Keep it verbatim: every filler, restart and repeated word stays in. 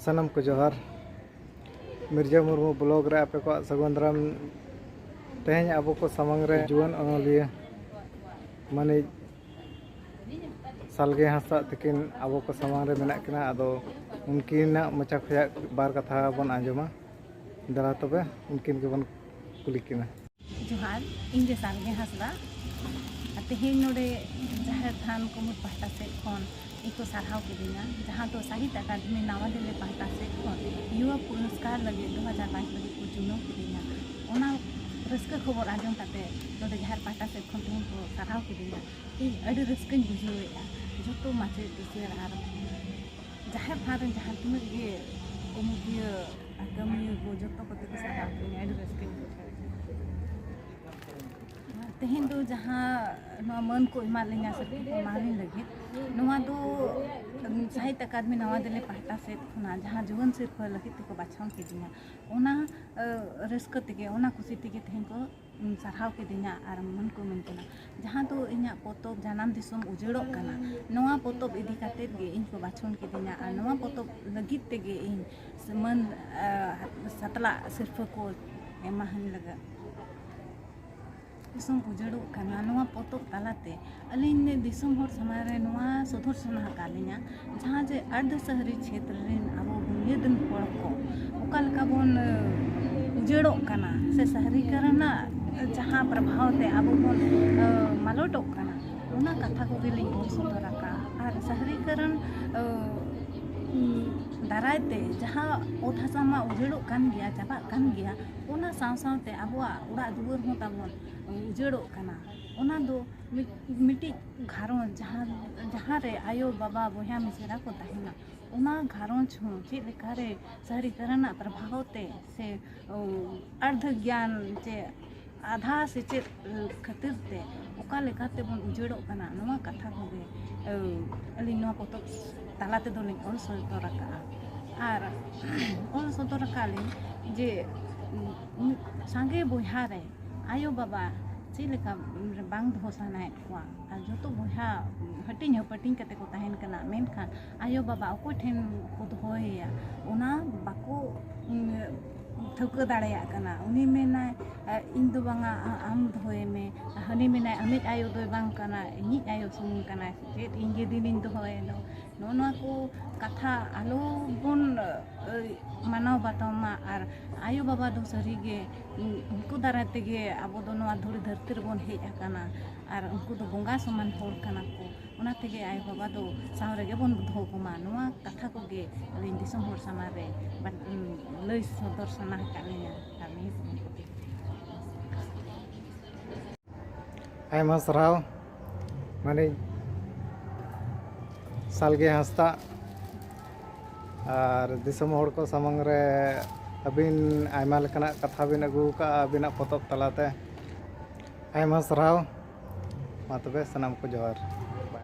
ᱥᱟᱱᱟᱢ ᱠᱚ ᱡᱚᱦᱟᱨ᱾ ᱢᱤᱨᱡᱟ ᱢᱩᱨᱢᱩ ᱵᱞᱚᱜ ᱨᱮ ᱟᱯᱮ ᱠᱚᱣᱟᱜ ᱥᱟᱹᱜᱩᱱ ᱫᱟᱨᱟᱢ᱾ ᱛᱮᱦᱮᱧ ᱟᱵᱚ ᱠᱚ ᱥᱟᱢᱟᱝ ᱨᱮ ᱡᱩᱣᱟᱹᱱ ᱚᱱᱚᱞᱤᱭᱟᱹ ᱢᱟᱹᱱᱤᱡ ᱥᱟᱞᱜᱮ ᱦᱟᱸᱥᱫᱟ ᱛᱟᱹᱠᱤᱱ ᱟᱵᱚ ᱠᱚ ᱥᱟᱢᱟᱝ ᱨᱮ ᱢᱮᱱᱟᱜ ᱠᱤᱱᱟ᱾ ᱟᱫᱚ ᱩᱱᱠᱤᱱᱟᱜ ᱢᱚᱪᱟ ᱠᱷᱚᱱᱟᱜ ᱵᱟᱨ ᱠᱟᱛᱷᱟ ᱵᱚᱱ ᱟᱸᱡᱚᱢᱟ᱾ ᱫᱮᱞᱟ ᱛᱚᱵᱮ ᱩᱱᱠᱤᱱ ᱜᱮᱵᱚᱱ ᱠᱩᱞᱤ ᱠᱤᱱᱟ᱾ ᱡᱚᱦᱟᱨ, ᱤᱧ ᱜᱮ ᱥᱟᱞᱜᱮ ᱦᱟᱸᱥᱫᱟ᱾ ᱟᱨ ᱛᱮᱦᱮᱧ ᱱᱚᱰᱮ ᱡᱟᱦᱮᱨ ᱛᱷᱟᱱ ᱠᱩᱢᱩᱴ ᱯᱟᱦᱴᱟ ᱥᱮᱫ ᱠᱷᱚᱱ ᱤᱧ ᱠᱚ ᱥᱟᱨᱦᱟᱣ ᱠᱤᱫᱤᱧᱟ, ᱡᱟᱦᱟᱸ ᱫᱚ ᱥᱟᱦᱤᱛ ᱟᱠᱟᱫᱮᱢᱤ ᱱᱟᱣᱟ ᱫᱤᱞᱞᱤ ᱯᱟᱦᱴᱟ ᱥᱮᱫ ᱠᱷᱚᱱ ᱭᱩᱣᱟ ᱯᱩᱨᱚᱥᱠᱟᱨ ᱞᱟᱹᱜᱤᱫ ᱫᱩ ᱦᱟᱡᱟᱨ ᱵᱟᱭᱤᱥ ᱞᱟᱹᱜᱤᱫ ᱠᱚ ᱪᱩᱱᱟᱹᱣ ᱠᱤᱫᱤᱧᱟ᱾ ᱚᱱᱟ ᱨᱟᱹᱥᱠᱟᱹ ᱠᱷᱚᱵᱚᱨ ᱟᱸᱡᱚᱢ ᱠᱟᱛᱮ ᱱᱚᱰᱮ ᱡᱟᱦᱮᱨ ᱯᱟᱦᱴᱟ ᱥᱮᱫ ᱠᱷᱚᱱ ᱛᱮᱦᱮᱧ ᱠᱚ ᱥᱟᱨᱦᱟᱣ ᱠᱤᱫᱤᱧᱟ᱾ ᱤᱧ ᱟᱹᱰᱤ ᱨᱟᱹᱥᱠᱟᱹᱧ ᱵᱩᱡᱷᱟᱹᱣᱮᱫᱼᱟ᱾ ᱡᱚᱛᱚ ᱢᱟᱪᱮᱫ ᱴᱤᱪᱟᱨ ᱟᱨ ᱡᱟᱦᱮᱨ ᱛᱷᱟᱱ ᱨᱮᱱ ᱡᱟᱦᱟᱸ ᱛᱤᱱᱟᱹᱜ ᱜᱮ ᱠᱚᱢᱤᱴᱤᱭᱟᱹ ᱟᱨ ᱠᱟᱹᱢᱤᱭᱟᱹ ᱠᱚ ᱡᱚᱛᱚ ᱠᱚᱛᱮ ᱠᱚ ᱥᱟᱨᱦᱟᱣ ᱠᱤᱫᱤᱧᱟ᱾ ᱟᱹᱰᱤ ᱨᱟᱹᱥᱠᱟᱹᱧ ᱵᱩᱡᱷᱟᱹᱣᱮᱫᱼᱟ᱾ ᱛᱮᱦᱮᱧ ᱫᱚ ᱡᱟᱦᱟᱸ ᱱᱚᱣᱟ ᱢᱟᱹᱱ ᱠᱚ ᱮᱢᱟᱫ ᱞᱤᱧᱟ ᱥᱮ ᱠᱚ ᱮᱢᱟᱞᱤᱧ ᱞᱟᱹᱜᱤᱫ, ᱱᱚᱣᱟ ᱫᱚ ᱥᱟᱦᱤᱛ ᱟᱠᱟᱫᱮᱢᱤ ᱱᱟᱣᱟ ᱫᱤᱞᱞᱤ ᱯᱟᱦᱴᱟ ᱥᱮᱫ ᱠᱷᱚᱱᱟᱜ ᱡᱟᱦᱟᱸ ᱡᱩᱣᱟᱹᱱ ᱥᱤᱨᱯᱷᱟᱹ ᱞᱟᱹᱜᱤᱫ ᱛᱮᱠᱚ ᱵᱟᱪᱷᱟᱣ ᱠᱤᱫᱤᱧᱟ, ᱚᱱᱟ ᱟᱹ, ᱨᱟᱹᱥᱠᱟᱹ ᱛᱮᱜᱮ, ᱚᱱᱟ ᱠᱩᱥᱤ ᱛᱮᱜᱮ ᱛᱮᱦᱮᱧ ᱠᱚ ᱩᱢ, ᱥᱟᱨᱦᱟᱣ ᱠᱤᱫᱤᱧᱟ ᱟᱨ ᱢᱟᱹᱱ ᱠᱚ ᱮᱢᱟᱹᱧ ᱠᱟᱱᱟ᱾ ᱡᱟᱦᱟᱸ ᱫᱚ ᱤᱧᱟᱹᱜ ᱯᱚᱛᱚᱵ ᱡᱟᱱᱟᱢ ᱫᱤᱥᱚᱢ ᱩᱡᱟᱹᱲᱚᱜ ᱠᱟᱱᱟ, ᱱᱚᱣᱟ ᱯᱚᱛᱚᱵ ᱤᱫᱤ ᱠᱟᱛᱮᱫ ᱜᱮ ᱤᱧ ᱠᱚ ᱵᱟᱪᱷᱚᱱ ᱠᱤᱫᱤᱧᱟ ᱟᱨ ᱱᱚᱣᱟ ᱯᱚᱛᱚᱵ ᱞᱟᱹᱜᱤᱫ ᱛᱮᱜᱮ ᱤᱧ ᱢᱟᱹᱱ ᱟᱹ, ᱥᱟᱛᱞᱟᱜ ᱥᱤᱨᱯᱷᱟᱹ ᱠᱚ ᱮᱢᱟᱦᱟᱹᱧ ᱞᱟᱹᱜᱤᱫ᱾ ᱫᱤᱥᱚᱢ ᱩᱡᱟᱹᱲᱚᱜ ᱠᱟᱱᱟ᱾ ᱱᱚᱣᱟ ᱯᱚᱛᱚᱵ ᱛᱟᱞᱟᱛᱮ ᱟᱹᱞᱤᱧ ᱫᱤᱥᱚᱢ ᱦᱚᱲ ᱥᱟᱢᱟᱝ ᱨᱮ ᱱᱚᱣᱟ ᱥᱚᱫᱚᱨ ᱥᱟᱱᱟ ᱟᱠᱟᱫ ᱞᱤᱧᱟ, ᱡᱟᱦᱟᱸ ᱡᱮ ᱟᱨᱫᱷ ᱥᱟᱦᱟᱨᱤ ᱪᱷᱮᱛᱨᱚ ᱨᱮᱱ ᱟᱵᱚ ᱵᱩᱱᱤᱭᱟᱹᱫᱤᱱ ᱦᱚᱲ ᱠᱚ ᱚᱠᱟ ᱞᱮᱠᱟ ᱵᱚᱱ, ᱟᱹ, ᱩᱡᱟᱹᱲᱚᱜ ᱠᱟᱱᱟ ᱥᱮ ᱥᱟᱦᱟᱨᱤᱠᱚᱨᱚᱱᱟᱜ ᱡᱟᱦᱟᱸ ᱯᱨᱚᱵᱷᱟᱣ ᱛᱮ ᱟᱵᱚ ᱵᱚᱱ, ᱟᱹ, ᱢᱟᱞᱚᱴᱚᱜ ᱠᱟᱱᱟ, ᱚᱱᱟ ᱠᱟᱛᱷᱟ ᱠᱚᱜᱮ ᱞᱤᱧ ᱚᱞ ᱥᱚᱫᱚᱨ ᱟᱠᱟᱫᱼᱟ᱾ ᱟᱨ ᱥᱟᱦᱟᱨᱤᱠᱚᱨᱚᱱ, ᱟᱹ, ᱫᱟᱨᱟᱭ ᱛᱮ ᱡᱟᱦᱟᱸ ᱚᱛ ᱦᱟᱥᱟ ᱢᱟ ᱩᱡᱟᱹᱲᱚᱜ ᱠᱟᱱ ᱜᱮᱭᱟ, ᱪᱟᱵᱟᱜ ᱠᱟᱱ ᱜᱮᱭᱟ, ᱚᱱᱟ ᱥᱟᱶ ᱥᱟᱶᱛᱮ ᱟᱵᱚᱣᱟᱜ ᱚᱲᱟᱜ ᱫᱩᱣᱟᱹᱨ ᱦᱚᱸ ᱛᱟᱵᱚᱱ ᱩᱡᱟᱹᱲᱚᱜ ᱠᱟᱱᱟ᱾ ᱚᱱᱟ ᱫᱚ ᱢᱤᱫ, ᱢᱤᱫᱴᱤᱡ ᱜᱷᱟᱨᱚᱸᱡᱽ ᱡᱟᱦᱟᱸ, ᱡᱟᱦᱟᱸ ᱨᱮ ᱟᱭᱳ, ᱵᱟᱵᱟ, ᱵᱚᱭᱦᱟ, ᱢᱤᱥᱮᱨᱟ ᱠᱚ ᱛᱟᱦᱮᱱᱟ, ᱚᱱᱟ ᱜᱷᱟᱨᱚᱸᱡᱽ ᱦᱚᱸ ᱪᱮᱫ ᱞᱮᱠᱟᱨᱮ ᱥᱟᱦᱟᱨᱤᱠᱚᱨᱚᱱᱟᱜ ᱯᱨᱚᱵᱷᱟᱣ ᱛᱮ ᱥᱮ, ᱚ, ᱟᱨᱫᱷ ᱜᱮᱭᱟᱱ ᱪᱮ ᱟᱫᱷᱟ ᱥᱮᱪᱮᱫ ᱠᱷᱟᱹᱛᱤᱨ ᱛᱮ ᱚᱠᱟ ᱞᱮᱠᱟ ᱛᱮᱵᱚᱱ ᱩᱡᱟᱹᱲᱚᱜ ᱠᱟᱱᱟ, ᱱᱚᱣᱟ ᱠᱟᱛᱷᱟ ᱠᱚᱜᱮ, ᱟᱹ, ᱟᱹᱞᱤᱧ ᱱᱚᱣᱟ ᱯᱚᱛᱚᱵ ᱛᱟᱞᱟ ᱛᱮᱫᱚ ᱞᱤᱧ ᱚᱞ ᱥᱚᱫᱚᱨ ᱟᱠᱟᱫᱼᱟ᱾ ᱟᱨ ᱚᱞ ᱥᱚᱫᱚᱨ ᱟᱠᱟᱫ ᱞᱤᱧ ᱡᱮ, ᱩᱸ, ᱥᱟᱸᱜᱮ ᱵᱚᱭᱦᱟ ᱨᱮ ᱟᱭᱳ ᱵᱟᱵᱟ ᱪᱮᱫ ᱞᱮᱠᱟ ᱵᱟᱝ ᱫᱚᱦᱚ ᱥᱟᱱᱟᱭᱮᱫ ᱠᱚᱣᱟ? ᱟᱨ ᱡᱚᱛᱚ ᱵᱚᱭᱦᱟ ᱦᱟᱹᱴᱤᱧ ᱦᱟᱹᱯᱟᱹᱴᱤᱧ ᱠᱟᱛᱮ ᱠᱚ ᱛᱟᱦᱮᱱ ᱠᱟᱱᱟ, ᱢᱮᱱᱠᱷᱟᱱ ᱟᱭᱳ ᱵᱟᱵᱟ ᱚᱠᱚᱭ ᱴᱷᱮᱱ ᱠᱚ ᱫᱚᱦᱚᱭᱮᱭᱟ? ᱚᱱᱟ ᱵᱟᱠᱚ, ᱩᱢ, ᱴᱷᱟᱹᱣᱠᱟᱹ ᱫᱟᱲᱮᱭᱟᱜ ᱠᱟᱱᱟ᱾ ᱩᱱᱤ ᱢᱮᱱᱟᱭ, "ᱤᱧ ᱫᱚ ᱵᱟᱝᱟ, ᱟ-, ᱟᱢ ᱫᱚᱦᱚᱭ ᱢᱮ", ᱟᱨ ᱦᱟᱹᱱᱤ ᱢᱮᱱᱟᱭ, "ᱟᱢᱤᱡ ᱟᱭᱳ ᱫᱚᱭ ᱵᱟᱝ ᱠᱟᱱᱟ, ᱤᱧᱤᱡ ᱟᱭᱳ ᱥᱩᱢᱩᱝ ᱠᱟᱱᱟᱭ ᱥᱮ ᱪᱮᱫ? ᱤᱧ ᱜᱮ ᱫᱤᱱᱤᱧ ᱫᱚᱦᱚᱭᱮ ᱫᱚ᱾" ᱱᱚᱜᱼᱚ ᱱᱚᱣᱟ ᱠᱚ ᱠᱟᱛᱷᱟ ᱟᱞᱚ ᱵᱚᱱ, ᱟᱹᱭ, ᱢᱟᱱᱟᱣ ᱵᱟᱛᱟᱣ ᱢᱟ᱾ ᱟᱨ ᱟᱭᱳ ᱵᱟᱵᱟ ᱫᱚ ᱥᱟᱹᱨᱤ ᱜᱮ, ᱩᱱᱠᱩ ᱫᱟᱨᱟᱭ ᱛᱮᱜᱮ ᱟᱵᱚ ᱫᱚ ᱱᱚᱣᱟ ᱫᱷᱩᱲᱤ ᱫᱷᱟᱹᱨᱛᱤ ᱨᱮᱵᱚᱱ ᱦᱮᱡ ᱟᱠᱟᱱᱟ᱾ ᱟᱨ ᱩᱱᱠᱩ ᱫᱚ ᱵᱚᱸᱜᱟ ᱥᱚᱢᱟᱱ ᱦᱚᱲ ᱠᱟᱱᱟ ᱠᱚ᱾ ᱚᱱᱟ ᱛᱮᱜᱮ ᱟᱭᱳ ᱵᱟᱵᱟ ᱫᱚ ᱥᱟᱶ ᱨᱮᱜᱮ ᱵᱚᱱ ᱫᱚᱦᱚ ᱠᱚᱢᱟ᱾ ᱱᱚᱣᱟ ᱠᱟᱛᱷᱟ ᱠᱚᱜᱮ ᱟᱹᱞᱤᱧ ᱫᱤᱥᱚᱢ ᱦᱚᱲ ᱥᱟᱢᱟᱝ ᱨᱮ ᱵᱟ-, ᱞᱟᱹᱭ ᱥᱚᱫᱚᱨ ᱥᱟᱱᱟ ᱟᱠᱟᱫ ᱞᱤᱧᱟ᱾ ᱟᱨ ᱱᱤᱭᱟᱹ ᱠᱚ ᱟᱭᱢᱟ ᱥᱟᱨᱦᱟᱣ ᱢᱟᱹᱱᱤᱡ ᱥᱟᱞᱜᱮ ᱦᱟᱸᱥᱫᱟ, ᱟᱨ ᱫᱤᱥᱚᱢ ᱦᱚᱲ ᱠᱚ ᱥᱟᱢᱟᱝ ᱨᱮ ᱟᱹᱵᱤᱱ ᱟᱭᱢᱟ ᱞᱮᱠᱟᱱᱟᱜ ᱠᱟᱛᱷᱟ ᱵᱤᱱ ᱟᱹᱜᱩ ᱟᱠᱟᱫᱼᱟ ᱟᱹᱵᱤᱱᱟᱜ ᱯᱚᱛᱚᱵ ᱛᱟᱞᱟᱛᱮ᱾ ᱟᱭᱢᱟ ᱥᱟᱨᱦᱟᱣ᱾ ᱢᱟ ᱛᱚᱵᱮ ᱥᱟᱱᱟᱢ ᱠᱚ ᱡᱚᱦᱟᱨ᱾